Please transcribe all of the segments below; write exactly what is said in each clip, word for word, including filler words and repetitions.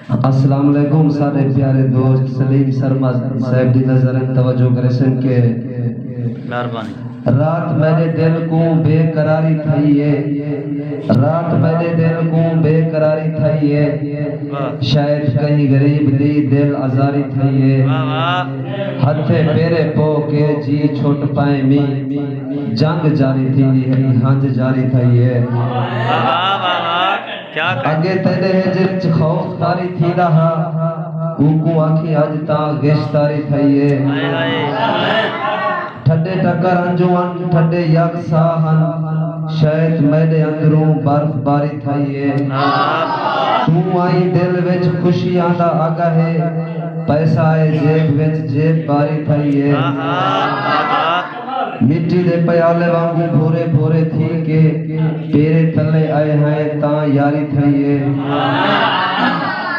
السلام علیکم، سارے پیارے دوست سلیم سرمد صاحب دی نظر توجہ کرے سن کے۔ مہربانی۔ رات میرے دل کو بے قراری تھئی ہے، رات میرے دل کو بے قراری تھئی ہے، شاید کہیں غریب دی دل آزاری تھئی ہے۔ ہتھے پیرے پو کے جی چھٹ پائے می، جنگ جاری تھی ہے، ہنج جاری تھئی ہے۔ کیا کہہ اگے تیݙے ہجر اچ خوف طاری تھیندا ہا، اوکوں آکھیں اڄ تاں غش طاری تھئی اے۔ ہائے ہائے۔ ٹھڈے ٹکر انجو ہن، ٹھڈے یگ ساہ ہن، شاید میݙے اندروں برف باری تھئی اے۔ توں آئیں دل وچ خوشیاں دا آگا ہے، پیسہ اے جیب وچ جیب باری تھئی اے۔ مٹی دے پیالے وانگوں بھورے بھورے تھی کے پیرے تلے آئے ہیں تاں یاری تھئی اے۔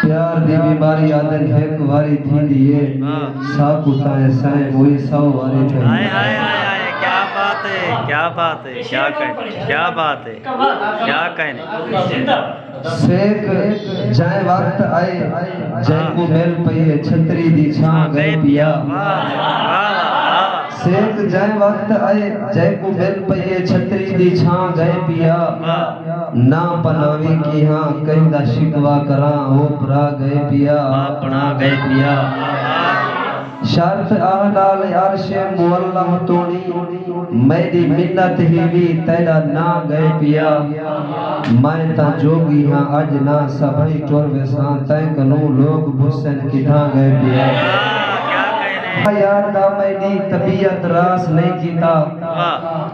پیار دی بیماری آدن ہک واری تھیندی اے، ساکوں تاں اے سائیں موئی سو واری تھئی اے۔ ہائے ہائے ہائے ہائے، کیا بات ہے، کیا بات ہے، کیا کہنے، کیا بات ہے، کیا کہنے۔ سیک جئیں وقت آئے، جئیں کوں مل پئی اے چھتری دی چھاں ڳئے پیا۔ واہ، واہ، واہ، واہ۔ سیک جئیں وقت آئے، جئیں کوں مل پئی اے چھتری دی چھاں ڳئے پیا۔ واہ۔ نہ پناوی کیہاں کہیں دا شکوہ کراں، او بھرا ڳئے پیا۔ اپݨا ڳئے پیا۔ شرط آہ نال عرش معلیٰ توڑی، میݙی منت ہیوی تیݙا ناں ڳئے پیا۔ میں تاں جوڳی ہاں اڄ نہ سبھئیں ٹر ویساں، تیں کنوں لوک پچھسن کتھاں ڳئے پیا۔ یار دا میݙی طبیعت راس نئیں کیتا،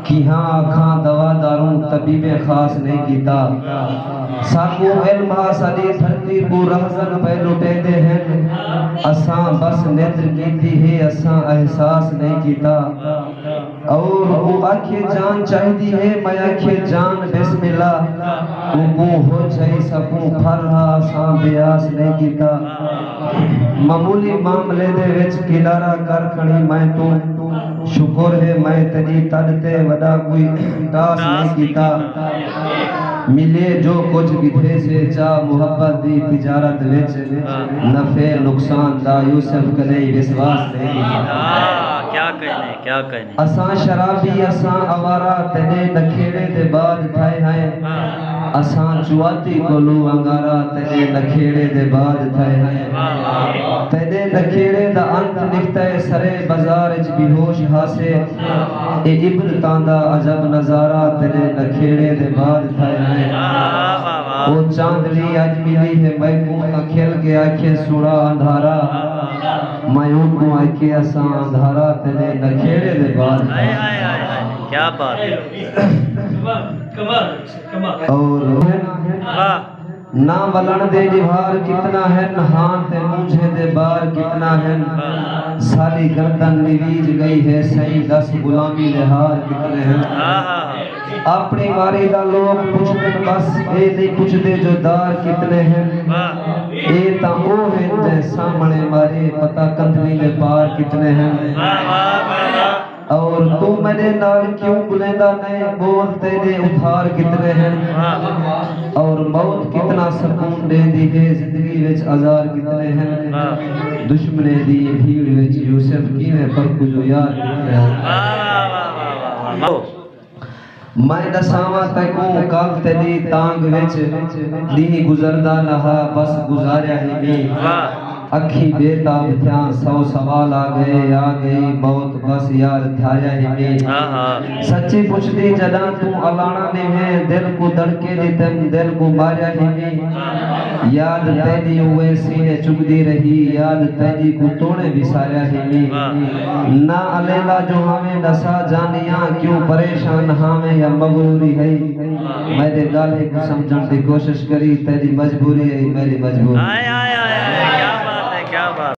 کیہاں آکھاں دوا داروں طبیبیں خاص نئیں کیتا۔ ساکوں علم ہا ساݙی دھرتی کوں رہزن پئے لٹیندے ہن، اساں بس ندر کیتی ہے، اساں احساس نئیں کیتا۔ اور او آکھے جان چاہیدی ہے، میں آکھے جان بسم اللہ۔ اوکوں ہو چھئی سکوں پھر ہا، اساں بے آس نئیں کیتا۔ معمولی معاملے دے وچ کنارہ کر کھڑی میں توں، شکر ہے میں تیݙی تݙ تے وݙا کوئی ٹاس نئیں کیتا۔ ملے جو کجھ ڳھدے سے چا محبت دی تجارت وچ، نفع نقصان دا یوسف کݙہیں وسواس نئیں کیتا۔ کیا کہنے، کیا کہنے۔ اساں شرابی، اساں آوارہ، تیݙے نکھیڑے دے بعد تھئے ہیں۔ اساں چواتی کولوں انگارہ، تیݙے نکھیڑے دے بعد تھئے ہیں۔ تیݙے نکھیڑے دا انت نکتا ہے سرے بازار اچ بے ہوش ہاسے۔ اے عبرتاں دا عجب نظارہ، تیݙے نکھیڑے دے بعد تھئے ہیں۔ او چاندنی اڄ ملی ہے میکوں، تاں کھل کے آکھے سوہݨا اندھارا۔ میں اونکوں آکھے اساں اندھارا، تیݙے نکھیڑے دے بعد تھئے ہیں۔ کیا بات ہے۔ اور نہ ولݨ دے ݙیوار کتنا ہن، ہاں تے مونجھیں دے بار کتنا ہن۔ ساݙی گردن نویج ڳئی ہے سئیں، ݙس غلامی دے ہار کتنے ہن۔ اپݨی واری دا لوک پچھدن بس، اے نئیں پچھدے جو دار کتنے ہن۔ اے تاں او ہن جئیں سامݨے مارے، پتہ کندھلی دے پار کتنے ہن۔ اور توں میݙے نال کیوں ڳلیندا نئیں، ٻول تیݙے ادھار کتنے ہن۔ اور موت کتنا سکون ݙیندی ہے، زندگی وچ آزار کتنے ہن۔ دشمنیں دی بھیڑ وچ یوسف کیویں پرکھوں جو یار کتنے ہن۔ میں ݙساواں تیکوں کل تیݙی تانگھ وچ، ݙینہہ گزردا نہ ہا بس گزاریا ہی نی۔ اکھیں بے تاب تھیاں، سو سوال آ ڳئے، آ ڳئی موت، بس یار دھاریا ہی نی۔ سچی پچھدی جݙاں توں الاݨا نی ہے، دل کوں دڑکے ݙتم، دل کوں ماریا ہی نی۔ یاد تیݙی اوئے سینے چڳدی رہی، یاد تیݙی کوں توڑیں وساریا ہی نی۔ نہ الیندا جو ہاویں ݙسا جانیاں، کیوں پریشان ہاویں یا مغروری ہئی۔ میݙے ڳالھیں کوں سمجھݨ دی کوشش کری، تیݙی مجبوری ہئی میݙی مجبوری۔